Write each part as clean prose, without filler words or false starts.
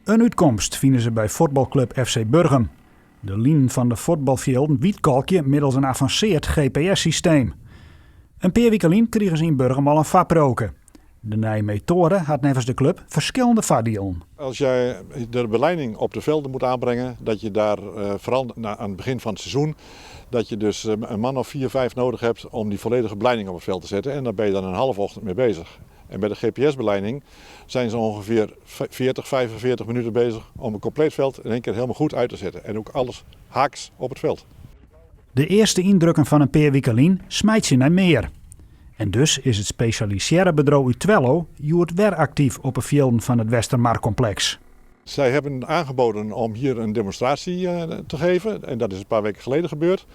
In útkomst fine se by fuotbalklup FC Burgum. De linen fan de fuotbalfjilden wytkalkje middels in avanseard GPS-systeem. In pear wike lyn krigen se yn Burgum al in foarpriuwke. De nije metoade hat neffens de klup ferskillende foardielen. Als jij de belijning op de velden moet aanbrengen, dat je daar eh, vooral aan het begin van het seizoen, dat je dus eh, een man of vier, vijf nodig hebt om die volledige belijning op het veld te zetten. En daar ben je dan een halve ochtend mee bezig. En bij de GPS-belijning zijn ze ongeveer 40, 45 minuten bezig om een compleet veld in één keer helemaal goed uit te zetten. En ook alles haaks op het veld. De earste yndrukken fan in pear wike lyn smeitsje nei mear. En dus is it spesjalisearre bedriuw út Twello hjoed wer aktyf op 'e fjilden fan it Westermarkompleks. Zij hebben aangeboden om hier een demonstratie eh, te geven. En dat is een paar weken geleden gebeurd.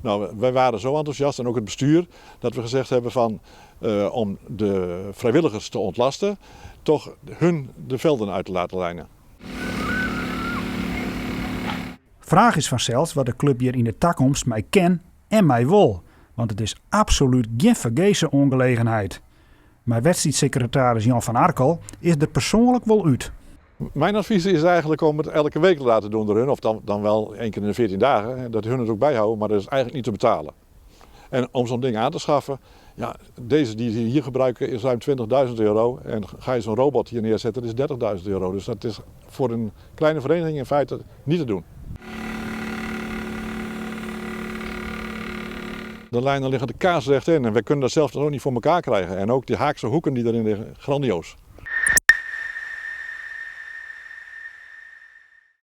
Nou, wij waren zo enthousiast en ook het bestuur dat we gezegd hebben van uh, om de vrijwilligers te ontlasten, toch hun de velden uit te laten lijnen. Fraach is fansels wat de klup hjir yn de takomst mei kin en mei wol, want it is absolút gjin fergese oangelegenheid. Mar wedstriidsekretaris Jan van Arkel is der persoanlik wol út. Mijn advies is eigenlijk om het elke week te laten doen door hun, of dan, dan wel één keer in de 14 dagen, dat hun het ook bijhouden, maar dat is eigenlijk niet te betalen. En om zo'n ding aan te schaffen, ja, deze die ze hier gebruiken is ruim 20.000 euro. En ga je zo'n robot hier neerzetten, dat is 30.000 euro. Dus dat is voor een kleine vereniging in feite niet te doen. De lijnen liggen de kaarsrecht in en wij kunnen dat zelf ook niet voor elkaar krijgen. En ook die haakse hoeken die erin liggen, grandioos.